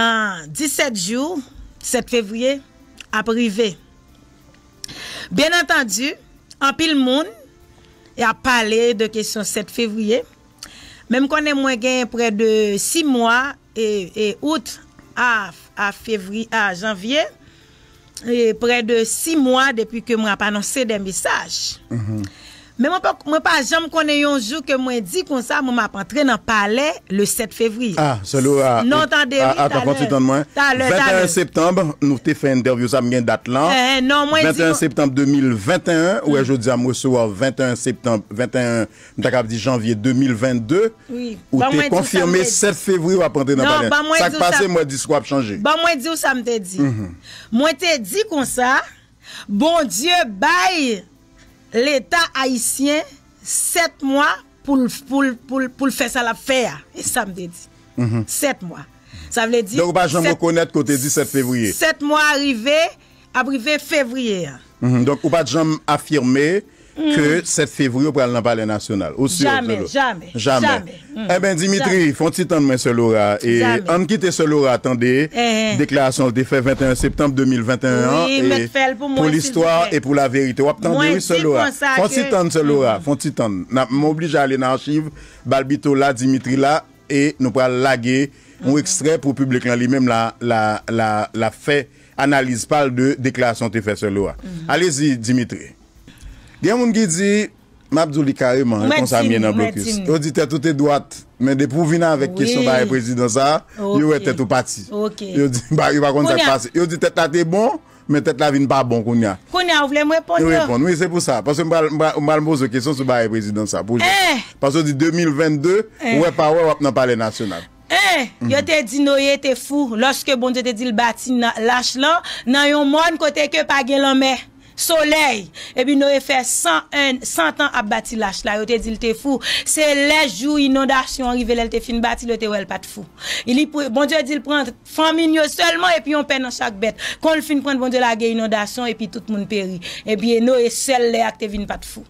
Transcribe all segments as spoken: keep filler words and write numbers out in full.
nan disèt jou, sèt fevriye, ap rive. Byen antandi, anpil moun y ap pale de kesyon sèt fevriye. Men m konnen mwen gen prè de sis mwa, e, e out a, a fevri-, a janvye, e prè de sis mwa depi ke mwen ap anonse de mesaj. Men mwen pa, mwen pa janm konnen yon jou ke mwen di konsa, mwen m ap antre nan palè le sèt fevriye. Ah, sè Laura, non, tande, wi, atann, fò ti tann mwen. Talè, talè. Venteyen septanm, nou te fè entèvyou sa, m gen dat lan. Eh, non, mwen di venteyen septanm de mil venteyen, ou wè, jodi a, m resevwa venteyen septanm, venteyen, m ta kab di janvye de mil vennde, wi, ou te konfime sèt fevriye w ap antre nan palè. Sa k pase, mwen di w ap chanje. Ban mwen di w sa m te di. Mwen te di konsa, Bondye bay Leta ayisyen sèt mwa pou l, pou l, pou l, pou l fè sa l ap fè a. E sa m te di. Sèt mwa. Sa vle di, donk, ou pa janm rekonèt kote di sèt fevriye. Sèt mwa rive, ap rive fevriye a. Donk, ou pa t janm afime ke sèt fevriye ou pral nan Palè Nasyonal. Ou si, sè Laura? Jamè, jamè, jamè. Enben, Dimitri, fè yon ti tann mwen, sè Laura. E ann kite sè Laura tande deklarasyon l te fè venteyen septanm de mil venteyen an. Wi, e mèt fè l pou mwen, pou listwa e pou laverite. W ap tande, wi, sè Laura. Fè yon ti tann, sè Laura. Fè yon ti tann. N ap, m oblije ale nan achiv Balbito la, Dimitri la, e nou pral lage yon ekstrè pou piblik lan li menm la, la, la, la fè analiz pa l de deklarasyon te fè sè Laura. Alezi, Dimitri. Gen moun ki di, m ap di w li kareman, e konsa m ye nan blokis. Yo di tèt ou te dwat, men depi w vin avèk kesyon bagay prezidan sa, yo wè tèt ou pati. Yo di, yo pa konn sa k pase. Yo di tèt la te bon, men tèt la vin pa bon kounye a. Kounye a, ou vle m reponn yo? Reponn, wi, se pou sa. Paske m pral, m pral, m pral poze w kesyon sou bagay prezidan sa, pou jodi. Paske w di de mil vennde, wè pa wè, w ap nan Palè Nasyonal. En, yo te di Noye te fou lòske Bondye te di l bati na-, lach lan nan yon mòn kote ke pa gen lanmè, solèy. Epi Noye fè san en, san tan ap bati lach la. Yo te di l te fou. Se lè jou inondasyon an rive, lè l te fin bati l, yo te wè l pa t fou. Li pre-, Bondye di l pran fanmi l yo sèlman epi yon pen nan chak bèt. Kon l fin pran, Bondye lage inondasyon epi tout moun peri. Epi Noye sèl lè a k te vin pa t fou.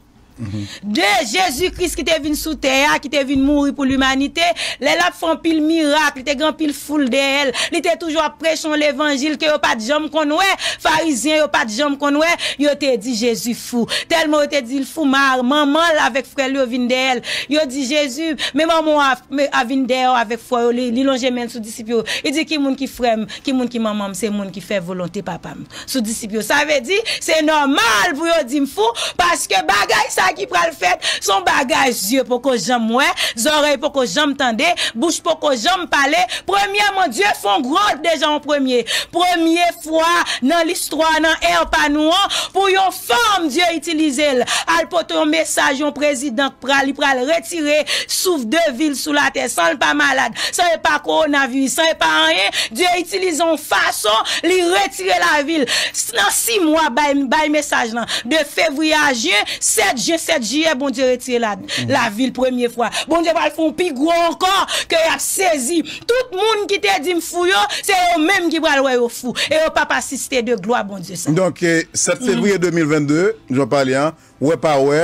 De Jezi Kris ki te vin sou tè a, ki te vin mouri pou limanite, lè l ap fè anpil mirak, li te gen anpil foul dèyè l, li te toujou ap preche yon levanjil ke yo pa t janm konn wè, farizyen yo pa t janm konn wè, yo te di Jezi fou. Tèlman yo te di l fou, ma-, manman l avèk frè l yo vin dèyè l. Yo di Jezi, men manman w a, men a vin dèyè w avèk frè yo, li, li lonje men l sou disip yo. Li di, ki moun ki frè m, ki moun ki manman m, se moun ki fè volonte papa m. Sou disip yo. Sa vle di, se nòmal pou yo di m fou, paske bagay sa ki pral fèt, se yon bagay zye poko janm wè, zòrèy poko janm tande, bouch poko janm pale. Premyèman, Dye fè yon gwo deja an premye. Premye fwa nan listwa, nan è pa nou an, pou yon fanm Dye itilize l. Al pote yon mesaj, yon prezidan k pral, li pral retire souf de vi l sou latè, san l pa malad, san e pa kowonaviris, san e pa anyen. Dye itilize yon fason, li retire lavi l. S-, nan sis mwa, bay, bay mesaj lan. De fevriye a jen, sèt jen, sèt jiyè, Bondye retire la, lavi l premye fwa. Bondye pral fè yon pi gwo ankò, ke y ap sezi. Tout moun ki te di m fou yo, se yo menm ki pral wè yo fou. E yo p ap asiste de glwa Bondye sa. Donk, eh, sèt fevriye de mil vennde, jan w pale an, wè pa wè,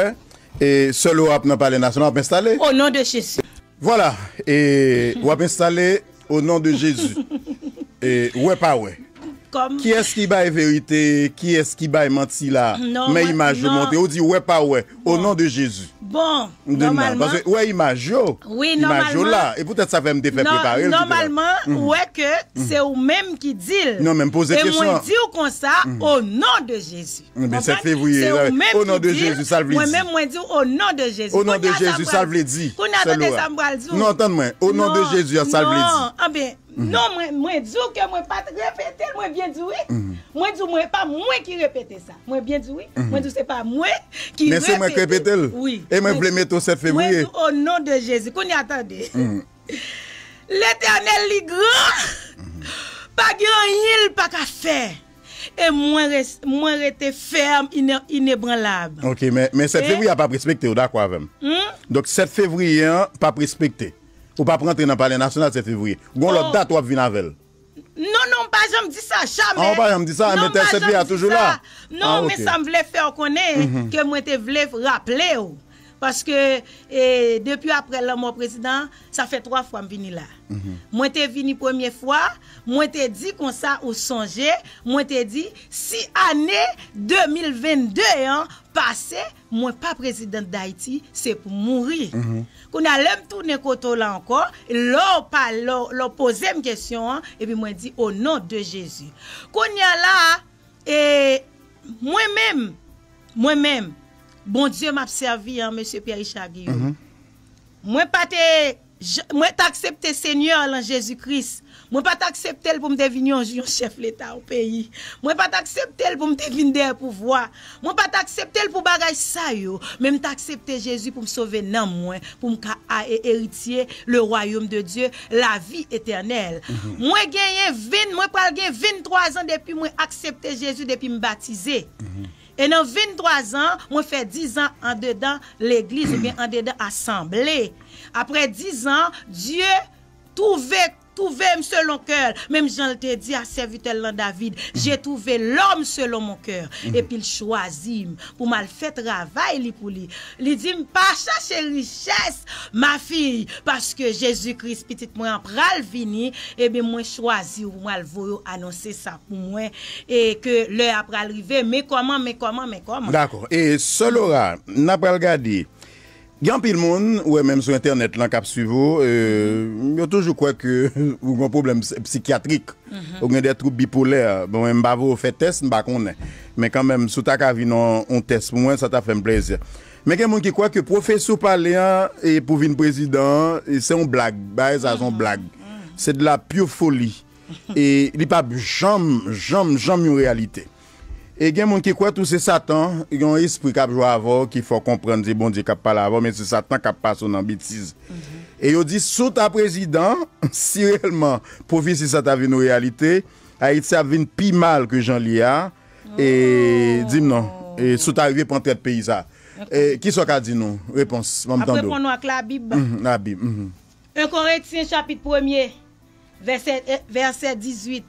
e sè Laura ap nan Palè Nasyonal, ap enstale. O non de Jezi. Vwala, e w ap enstale o non de Jezi. E wè pa wè. Kiyès ki bay verite, kiyès ki bay manti la? Men imaj yo montre, ou di wè pa wè, o non de Jezi. Bon, nòmalman. Paske wè imaj yo, imaj yo la. E poutèt sa fè m te fè prepare l. Nòmalman, ou wè ke se ou menm ki di l. Non, men m poze kesyon an. E mwen di w konsa, o non de Jezi. Ebyen, sèt fevriye, o non de Jezi, sa l vle di? Mwen menm, mwen di w, o non de Jezi. O non de Jezi, sa l vle di? Kounye a, tande sa m pral di w. Non, tann mwen. O non de Jezi a, sa l vle di? Non, anben, non, mwen, mwen di w ke mwen pa t repete l, mwen byen di w, wi. Mwen di w, mwen, pa mwen ki repete sa. Mwen byen di w, wi. Mwen di w, se pa mwen ki repete l. Men se mwen ki repete l. Wi. E mwen vle mete w sèt fevriye. Mwen di w, o non de Jezi. Kounye a, tande. Letènèl, li gran. Pa gen anyen l pa ka fè. E mwen res-, mwen rete fèm, ine-, inebranlab. Ok, men, men sèt fevriye a p ap respekte, ou dakò avè m? Donk, sèt fevriye an p ap respekte. Ou p ap rantre nan Palè Nasyonal sèt fevriye. Gon lòt dat w ap vin avè l. Non, non, m pa janm di sa, jamè. Ah, ou pa janm di sa? Enben, sèt fevriye a toujou la. Non, men sa m vle fè w konnen, ke mwen te vle raple w. Paske, e, depi apre lanmò prezidan, sa fè twa fwa m vini la. Mwen te vini premye fwa, mwen te di konsa, ou sonje, mwen te di, si ane de mil vennde an pase, mwen pa prezidan Dayiti, se pou mouri. Kounye a, lè m tounen kote w la ankò, lè w pa, lè w, lè w poze m kesyon an, epi mwen di, o non de Jezi. Kounye a la, e, mwen menm, mwen menm, Bondye m ap sèvi an, mesye Pierre Richard Guillaume. Mwen pa te, j-, mwen t aksepte Senyè lan Jezi Kris. Mwen pa t aksepte l pou m te vin yon, yon chèf leta yon peyi. Mwen pa t aksepte l pou m te vin dèyè pouvwa. Mwen pa t aksepte l pou bagay sa yo. Men m t aksepte Jezi pou m sove nanm mwen, pou m ka a, e, eritye le royaume de Dieu, la vie éternelle. Mwen genyen ven, mwen pral gen venntwa zan depi mwen aksepte Jezi, depi m batize. E nan venntwa zan, mwen fè diz an andedan legliz oubyen andedan asanble. Apre diz an, Dye twouve, twouve m selon kè l, menm jan l te di a sèvitè l lan David, j'ai trouvé l'homme selon mon cœur. Epi l chwazi m pou m al fè travay li pou li. Li di m, pa chache richès, ma fille, paske Jezi Kris, pitit mwen an, pral vini, ebyen, mwen chwazi w pou mwen al voye w anonse sa pou mwen, e ke lè a pral rive, men kòman, men kòman, men kòman. Dakò. E sè Laura, n a pral gade. Gen anpil moun, ou wè menm sou entènèt lan k ap swiv ou, e, yo toujou kwè ke ou gen pwoblèm s-, sikyatrik, ou gen de twoub bipolè. Bon, mwen m pa voye w fè tès, m pa konnen. Men kanmenm, si w ta ka vin yon, yon tès pou mwen, sa ta fè m plezi. Men gen moun ki kwè ke pwofesè w pale an, e pou vin prezidan an, e se yon blag. Bagay sa se yon blag. Se de la pure folie. E li p ap janm, janm, janm yon reyalite. E gen moun ki kwè tou se Satan, gen yon espri k ap jwe avè w, ki fè w konprann se Bondye k ap pale avè w, men se Satan k ap pase w nan betiz. E yo di, si w ta prezidan, si reyèlman pwofesi sa ta vin yon reyalite, Ayiti ap vin pi mal ke jan l ye a. E di m non, e si w ta rive pran tèt peyi sa. E kisa w ka di nou? Repons, ban m tande w. Ap reponn ou ak Labib. Mhm, Labib, mhm. En Korentyen chapit premye, vèsè, eh, vèsè dizuit.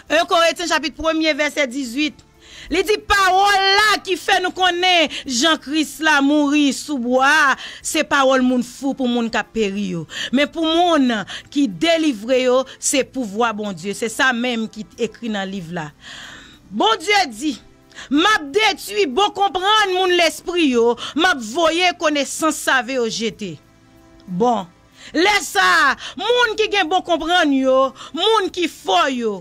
En Korentyen chapit premye, vèsè dizuit. Li di, pawòl la ki fè nou konnen jan Kris la mouri sou bwa a, se pawòl moun fou pou moun k ap peri yo. Men pou moun ki delivre yo, se pouvwa Bondye. Se sa menm ki ekri nan liv la. Bondye di, m ap detwi bon konprann moun lespri yo, m ap voye konesans save yo jete. Bon, lè sa a, moun ki gen bon konprann yo, moun ki fò yo,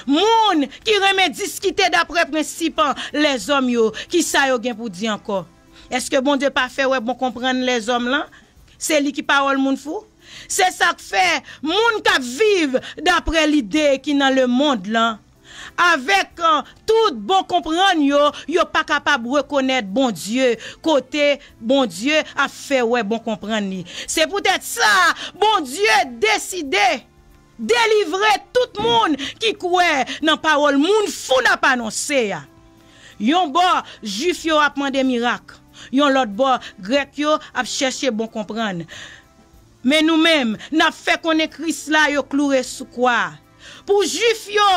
moun ki renmen diskite dapre prensip lèzòm yo, kisa yo gen pou di ankò? Èske Bondye pa fè wè bon konprann lèzòm lan? Se li ki pawòl moun fou? Se sa k fè moun k ap viv dapre lide ki nan lemonn lan, avèk, eh, tout bon konprann yo, yo pa kapab rekonèt Bondye, kote Bondye ap fè wè bon konprann li. Se poutèt sa, Bondye deside delivre tout moun ki kwè nan pawòl moun fou n ap anonse a. Yon bò, Jwif yo ap mande mirak. Yon lòt bò, Grèk yo ap chèche bon konprann. Men nou menm, n ap fè konnen Kris la yo kloure sou kwa a. Pou Jwif yo,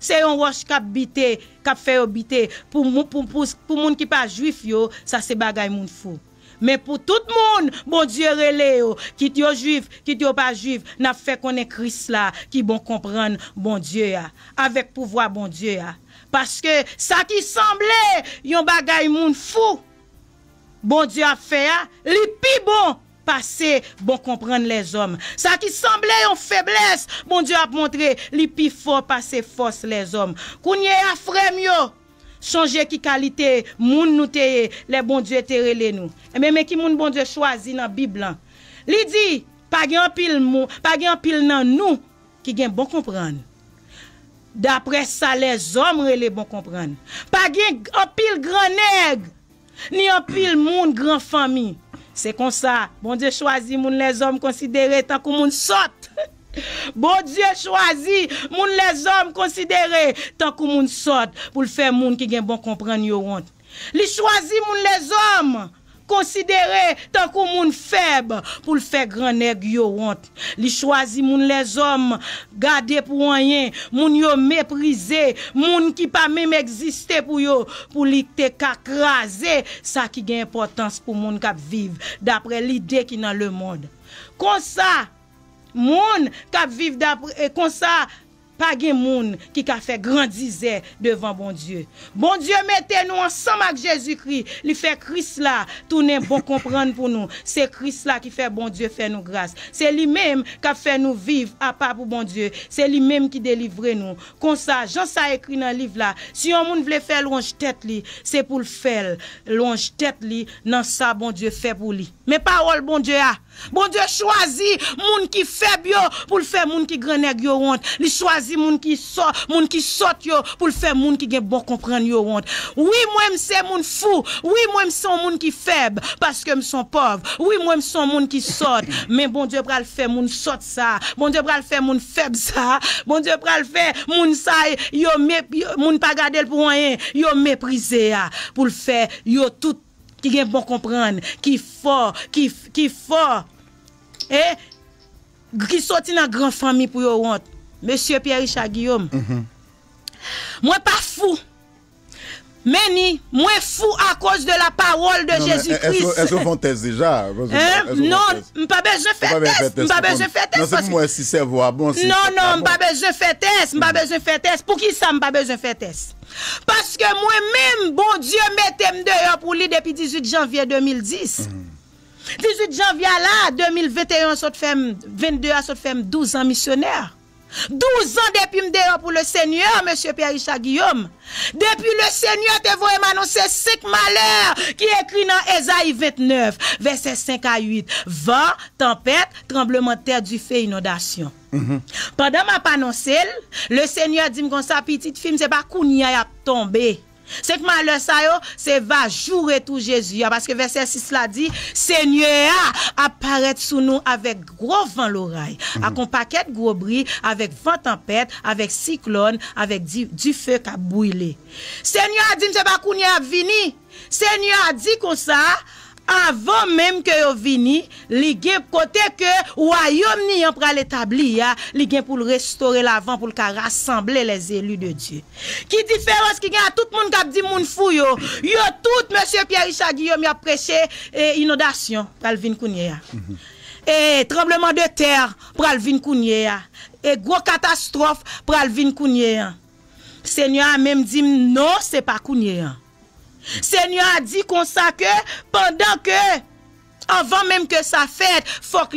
se yon wòch k ap bite, k ap fè yo bite. Pou mou-, pou, pou, pou moun ki pa Jwif yo, sa se bagay moun fou. Men pou tout moun Bondye rele yo, kit yo Jwif, kit yo pa Jwif, n ap fè konnen Kris la ki bon konprann Bondye a, avèk pouvwa Bondye a. Paske sa ki sanble yon bagay moun fou, Bondye ap fè a, li pi bon pase bon konprann lèzòm. Sa ki sanble yon feblès, Bondye ap montre li pi fò pase fòs lèzòm. Kounye a, frè m yo, sonje ki kalite moun nou te ye lè Bondye te rele nou. Ebyen, men ki moun Bondye chwazi nan Bib lan. Li di, pa gen anpil mou-, pa gen anpil nan nou ki gen bon konprann. Daprè sa lèzòm rele bon konprann. Pa gen anpil gran nèg, ni anpil moun gran fanmi. Se konsa, Bondye chwazi moun lèzòm konsidere tankou moun sòt. Bondye chwazi moun lèzòm konsidere tankou moun sòt pou l fè moun ki gen bon konprann yo wont. Li chwazi moun lèzòm konsidere tankou moun fèb pou l fè gran nèg yo wont. Li chwazi moun lèzòm gade pou anyen, moun yo meprize, moun ki pa menm egziste pou yo, pou li te ka kraze sa ki gen enpòtans pou moun k ap viv dapre lide ki nan lemonn. Konsa, moun k ap viv dapre, e konsa, pa gen moun ki ka fè grandizè devan Bondye. Bondye mete nou ansanm ak Jezikri. Li fè Kris la tounen bon konprann pou nou. Se Kris la ki fè Bondye fè nou gras. Se li menm k ap fè nou viv apa pou Bondye. Se li menm ki delivre nou. Konsa, jan sa ekri nan liv la, si yon moun vle fè lwanj tèt li, se pou l fè l lwanj tèt li nan sa Bondye fè pou li. Men pawòl Bondye a. Bondye chwazi moun ki fèb yo pou l fè moun ki grannèg yo wont. Li chwazi moun ki sò, moun ki sòt yo pou l fè moun ki gen bon konprann yo wont. Wi, mwen m se moun fou. Wi, mwen m se yon moun ki fèb paske m se yon pòv. Wi, mwen m se yon moun ki sòt. Men Bondye pral fè moun sòt sa. Bondye pral fè moun fèb sa. Bondye pral fè moun sa yo, me- yo- moun pa gade l pou anyen. Yo meprize a. Pou l fè yo tout ki gen bon konprann, ki fò, ki, ki fò, e ki soti nan gran fanmi pou yo wont. Mesye Pierre Richard Guillaume, mwen pa fou. Men ni, mwen fou akoz de la parole de Jésus-Christ. Èske w fè yon tès deja? Hein? Non, m pa bezwen fè tès. M pa bezwen fè tès. Non, se pou mwen si sèvo a bon, si tèt la bon. Non, non, m pa bezwen fè tès. M pa bezwen fè tès. Poukisa m pa bezwen fè tès? Paske mwen menm, Bondye mete m deyò pou li depi dizuit janvye de mil dis. Dizuit janvye a la, de mil venteyen an sot fè m, vennde a sot fè m douz an misyonè. Douz an depi m deyò pou le Senyè, mesye Pierre Richard Guillaume. Depi le Senyè te voye m anonse senk malè ki ekri nan Ezayi vennèf, vèsè senk a uit. Van, tanpèt, tranblemanntè, dife, inondasyon. Pandan m ap anonse l, le Senyè di m konsa, pitit fi m, se pa kounye a y ap tonbe. Senk malè sa yo, se va jou retou Jezi a, paske vèsè sis la di, Senyè a ap parèt sou nou avèk gwo van loray, ak yon pakèt gwo bri, avèk van tanpèt, avèk siklòn, avèk di, dife k ap brile. Senyè a di m se pa kounye a ap vini. Senyè a di konsa, avan menm ke yo vini, li gen kote ke wayòm ni an pral etabli a, li gen pou l restore l avan pou l ka rasanble les élus de Dieu. Ki diferans ki gen a tout moun k ap di moun fou yo? Yo tout, mesye Pierre Richard Guillaume, y ap preche, e, inondasyon pral vin kounye a. E, tranbleman de tè pral vin kounye a. E, gwo katastwòf pral vin kounye a. Senyè a menm di m, non, se pa kounye a. Senyè a di konsa ke pandan ke, anvan menm ke sa fèt, fòk